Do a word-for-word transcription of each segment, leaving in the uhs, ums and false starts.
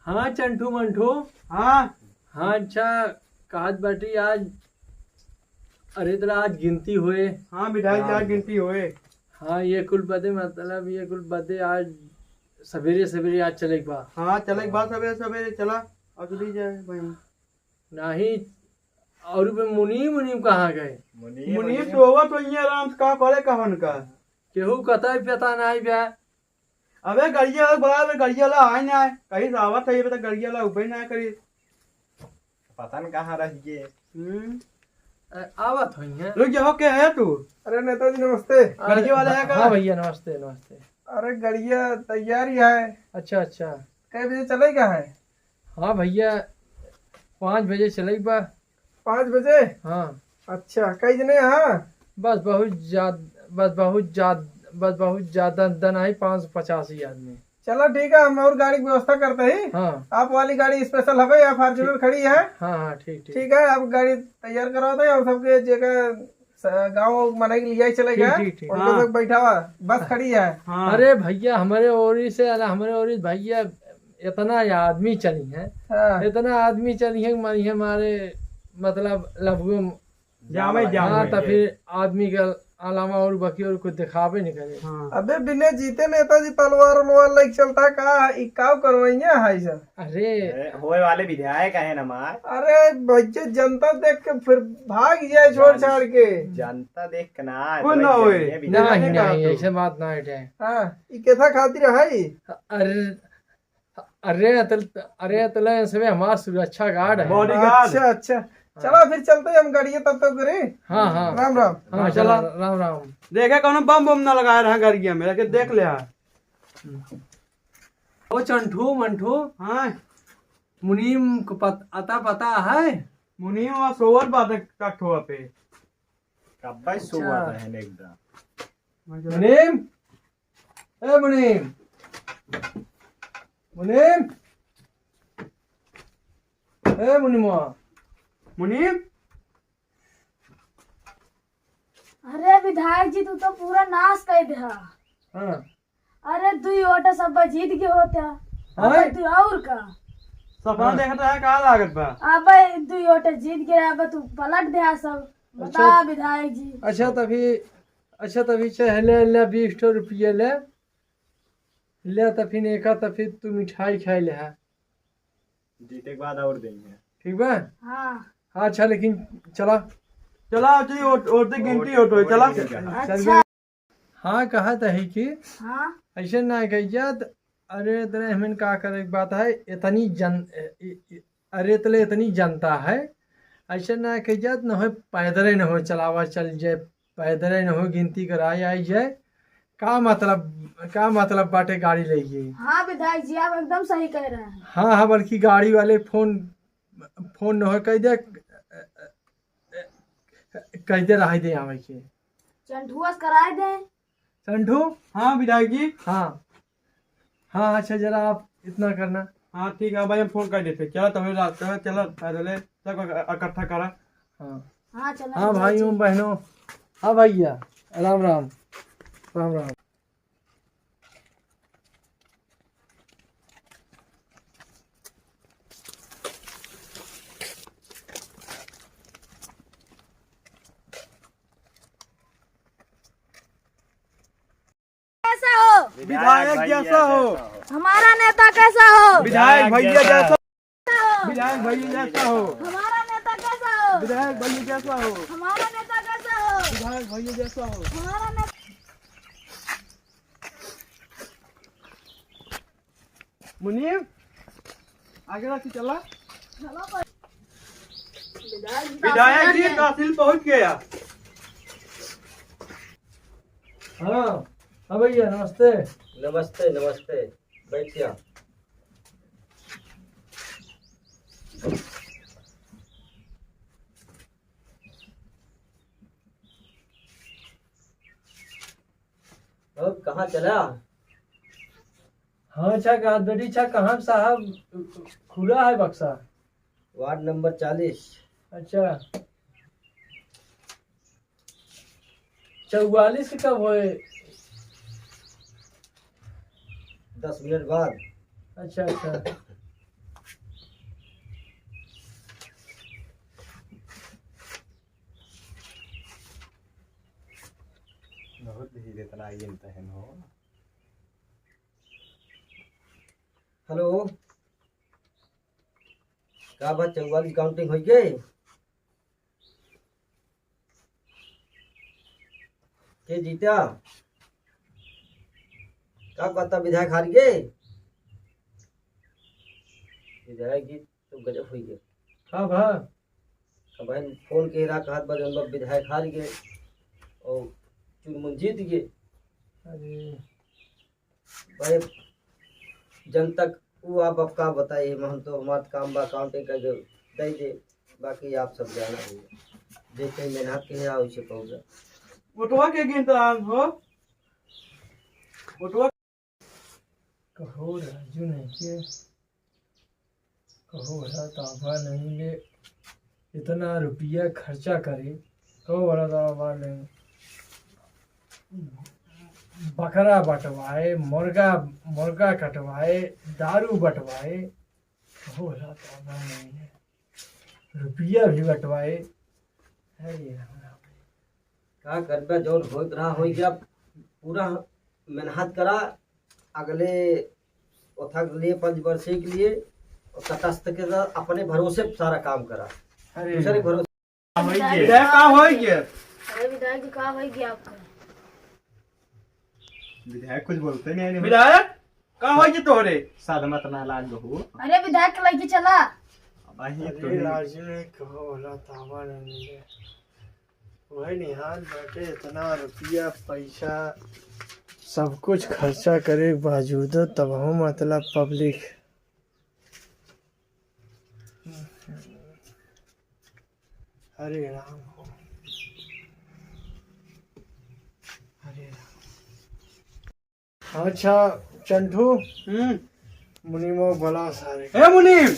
हाँ चंठू मंठू। हाँ। हाँ अच्छा, कहत बाटी आज, अरे तोरा आज गिनती होए। हाँ विधायक जी, आज हाँ। गिनती होए। हाँ ये कुल बदे, मतलब ये कुल बदे आज सवेरे सवेरे आज चले के बा। हाँ चले के बा, हाँ। सवेरे सवेरे चला। अगली जाए भाई। नहीं, और भी मुनीम, मुनीम कहाँ गए? मुनीम, मुनीम मुनीम। सोवत होइए आराम से, का करे कहन का। केहू कतई पता नहीं बा। अबे गड़िया वाला बुला, अबे गड़िया वाला आए ना आए, कहीं से आवत है, ये बता गड़िया वाला उबे ना करी। पता न कहाँ रह गए। हम्म। अ, आवत होइए। रुक जाओ, के है तू? अरे नेताजी नमस्ते। अरे, गड़िया वाला है का? हाँ भैया नमस्ते, नमस्ते। अरे गड़िया तैयार ही है। अच्छा, अच्छा। कै बजे चलेगा है? हाँ भैया, पाँच बजे चलेगा बा। पाँच बजे? हाँ। अच्छा, कई जने हाँ? बस बहुत ज्यादा, बस बहुत ज्यादा, बस बहुत ज्यादा दन आई, पाँच सौ पचासी आदमी। चलो ठीक है, हम और गाड़ी की व्यवस्था करते ही। हाँ। आप वाली गाड़ी स्पेशल हवे या फॉर्च्यूनर खड़ी है? हाँ, हाँ, ठीक, ठीक। ठीक है, आप गाड़ी तैयार करवाते हैं, हम सबके जगह स-, गाँव मनाई के लिए चले ठीक, गए, ठीक, ठीक। उनको हाँ। सब बैठावा, बस खड़ी है। हाँ। अरे भैया, हमारे ओरी से, अरे हमारे ओरी भैया, इतना आदमी चली है, हाँ। इतना आदमी चली है, मानी है हमारे, मतलब, लभुए जामे, हाँ, जामे। तो फिर आदमी के अलावा और बाकी और कुछ दिखावे नहीं करे। हाँ। अबे बिना जीते नेताजी तलवार उलवार लेके चलता का? ई काव करवैया है सर? अरे। अरे, होए वाले विधायक है ना मार। अरे भैया, जनता देख के फिर भाग जाए छोड़ छाड़ के। जनता देख के ना, कोई ना होए। नहीं, नहीं, ऐसे बात ना है। हाँ, ई केथा खातिर है? अरे, अरे अतल, अरे अतल, ये सबे हमार सुरक्षा गार्ड है। बॉडीगार्ड। अच्छा, अच्छा। हाँ। चला फिर चलते हैं हम गाड़िया तब तक करे। हाँ, हाँ। राम राम। हाँ, हाँ, चला। चला, राम राम। देखे कौनो बम बम ना लगाए रहा गाड़िया में, लेकिन देख ले। हाँ। ओ चंठू, मंठू। हाँ। मुनीम को पत-, अता पता है? मुनीम वहाँ सोवत बा तक, तक ठोआ पे। कब्बे अच्छा। सोवत है एकदम। मुनीम, ए मुनीम, मुनीम, ए मुनीमा। मुनीम? अरे विधायक जी, तू तो पूरा नाश कर दे। हाँ। अरे दुई वोट सब जीत गए होते। हाँ। अब तू और का? सपना हाँ। देखत रहा, का लागत बा? अब दुई वोट जीत गए, अब तू पलट दे सब। अच्छा। बता विधायक जी। अच्छा, तभी अच्छा, तभी चाहे ले, ले बीस ठो रुपये ले, ले, तो फिर एका, तो फिर तू मिठाई खाए ले है। जीते के बाद और देंगे। ठीक बा? हाँ। हाँ, अच्छा, लेकिन चला। चला, चलिए, ओट-, ओट गिनती ओट होई, चला। चल अच्छा। बे। हाँ, कहत है कि हाँ। ऐसे ना कह जात, अरे, इतने हमन का करे के बात है, इतनी जन-, इ-, इ-, अरे, तले इतनी जनता है, ऐसे ना कह जात, न हो पैदल ही न हो, चलावा चल जाए, पैदल ही न हो, गिनती कराए आई जाए। का मतलब, का मतलब बाटे गाड़ी लेके? हाँ विधायक जी, आप एकदम सही कह रहे हैं। हाँ, हाँ, बल्कि गाड़ी वाले फोन, फोन न हो, कह दे, कह दे रह दे आवे के। चंठुआ से कराए दे। चंठू? हाँ विधायक जी। हाँ। हाँ, अच्छा, जरा आप इतना करना। हाँ, ठीक है भाई, हम फोन कर देते। चला, तभी रात का, चला, पैदल है, सब इक-, इकट्ठा करा। हाँ। हाँ, चला, हाँ, चला, भाइयों, चला। बहनों, हाँ भैया, राम राम, राम राम। कैसा हो? विधायक जैसा हो। हमारा नेता कैसा हो? विधायक भैया जैसा। विधायक भैया जैसा हो। हमारा नेता कैसा हो? विधायक भैया जैसा हो। हमारा नेता कैसा हो? विधायक भैया जैसा हो। हमारा नेता मुनीम, आगे रख के चला। विधायक जी तहसील पहुंच गया। हाँ, हाँ भैया, नमस्ते। नमस्ते, नमस्ते। बैठिया। और कहाँ चला? हाँ, अच्छा, कहाँ, बेटी, अच्छा, कहाँ साहब खुला है बक्सा? वार्ड नंबर चालीस। अच्छा। चौवालीस के कब होए? दस मिनट बाद। अच्छा, अच्छा। बहुत धीरे तना आइए तहन हो। हेलो, का बात, चौवालीस काउंटिंग होइ गए? के जीता? का पता विधायक हार गए? विधायक जी तो गजब होइ गए। का भा? अब भाई फोन के रहा, कहत बा जौन बा विधायक हार गए और चुनमुन जीत गए। अरे भाई, जनता क-, उ आप, आप का बताई, हम तो, हमार काम बा, काम पे कर दे, दे दे, बाकी आप सब जाना है, जे कहीं मेहनत के है, उसे कहूँगा। वोटवा के गिनता हो, वोटवा। कहो राजू नहीं के, कहो भला ताबा नहीं ले, इतना रुपया खर्चा करे, कहो भला ताबा नहीं। बकरा बटवाए, मुर्गा, मुर्गा कटवाए, दारू बटवाए, कहो भला ताबा नहीं ले, रुपया भी बटवाए। अरे राम राम। का करबे, जौन होत रहा, होई गया। पूरा मेहनत करा, अगले ओथा के लिए, पंचवर्षीय के लिए, और तटस्थ के साथ अपने भरोसे सारा काम करा। अरे दूसरे भरोसे। विधायक का होई गया? अरे विधायक जी, का होई गया आपका? विधायक कुछ बोलते नहीं, नहीं। विधायक का होई गया तोहरे? साध मत ना लाग हो। अरे विधायक के लइके चला। अब ही तो अरे नहीं। राजू ने कहो भला ताबा नहीं मिले। वही निहाल बाटे, इतना रुपया, पैसा, सब कुछ खर्चा करे के बावजूदो तबहूँ मतलब पब्लिक। हरे राम। हरे राम। अच्छा, चंठू, हम्म। मुनीमो बला सारे। ए मुनीम,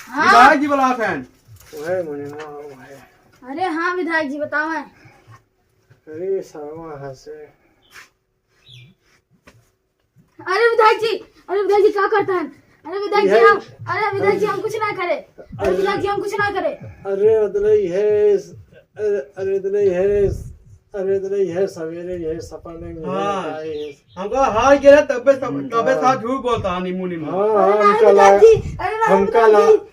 हाँ। विधायक जी बला फैन। वही मुनीमो, वही। अरे हाँ विधायक जी, बताओ। अरे सरवा हंसे। अरे विधायक जी, अरे विधायक जी, क्या करता है? अरे विधायक जी, ये हम, अरे विधायक जी, हम कुछ ना करे। अरे विधायक जी, हम कुछ ना करे। अरे मतलब ये, अरे, अरे मतलब ये, अरे मतलब ये सवेरे ये सपने में हाँ। आए हैं। हमको हार गया तबे सब, हम्म, तबे हाँ। साथ झूठ बोलता है नीमू नीमू। हाँ, अरे हाँ, नहीं हमका विधायक लाग-, जी, अरे नहीं हमका विधायक लाग-, जी।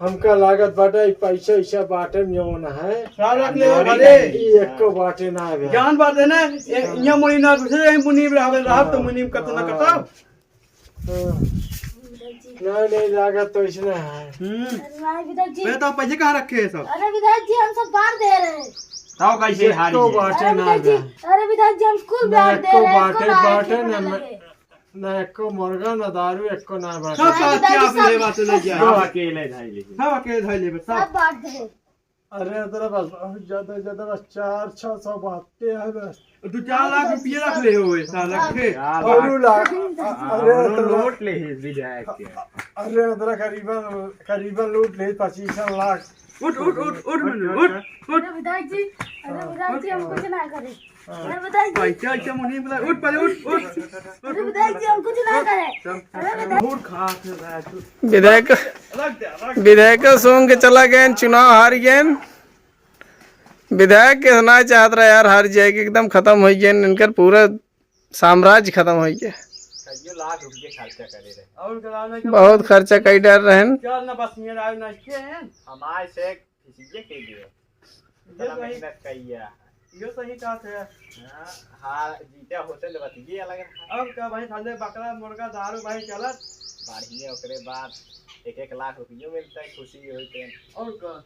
हमका लागत बाटे, ई पैसा, ऐसा बाटे में जौन है। ख्याल रख ले, अरे। ई एको बाटे ना आवे। जान बाटे ना, ए, यहाँ मुनीम ना घुसे, यही मुनीम रहबे, रहब तो हाँ, मुनीम कत ना हाँ। कटाओ। हाँ। नहीं, नहीं, लागत तो इसने है। हम्म। अरे नहीं, विधायक जी। पहले तो पैसे कहाँ रखे हैं सब? अरे विधायक जी, हम सब बांट दे रहे हैं। ताओ कैसे हार एको गए? बाटे अरे ना विधायक जी, आवे। अरे विधायक जी, हम कुल ना बांट दे एको रहे हैं, बाटे, एको ना बाटे रखे ना, ना। ना एको मुर्गा, ना दारू, एको ना बाटे। सब नहीं, बात क्या दादी, आपने सब बात नहीं किया? सब अकेले धाई लेके। सब अकेले धाई लेके, सब। सब बांट दे। अरे, इतना बस, बहुत ज्यादा, ज्यादा बस, चार, छह सौ बांटते हैं बस। दो चार लाख रुपये रख ले हो, ऐसा रखे। क्या और बात? ला-, अ-, अरे, और इतना नोट ले ही विधायक के। अरे, इतना करीबन, करीबन लूट ले पच्चीस लाख। उठ, उठ, उठ, उठ, मनु, उठ, उठ। अरे विधायक जी, अरे विधायक जी, हम कुछ ना करें। अरे विधायक जी। पैसा, पैसा मुनीम ला, उठ पहले, उठ, उठ। अरे विधायक जी, हम कुछ ना करें। अरे विधायक। मूड खराब है भाई, तू। विधायक, रख दे, रख दे। विधायक सोंग के चला गए, चुनाव हार गए। विधायक के ना चाहत रहा यार, हार जाए के, एकदम खत्म हो गए, इनकर पूरा साम्राज्य खत्म हो गया। कईयो लाख रुपये खर्चा करे रहे। और करावे का बहुत खर्चा कई डाल रहे हैं। चल ना, बस ये आवे ना, के हैं? हमारे से खिसिये के लिए। ये इतना सही। मेहनत कइया। ये सही बात है। हाँ, हाँ, जीते होते ले बात, ये अलग है। अब का भाई, खाली बकरा, मुर्गा, दारू भाई चलत। बढ़िया, ओकरे बाद एक एक लाख रुपये मिलता है, खुशी होते हैं। और का?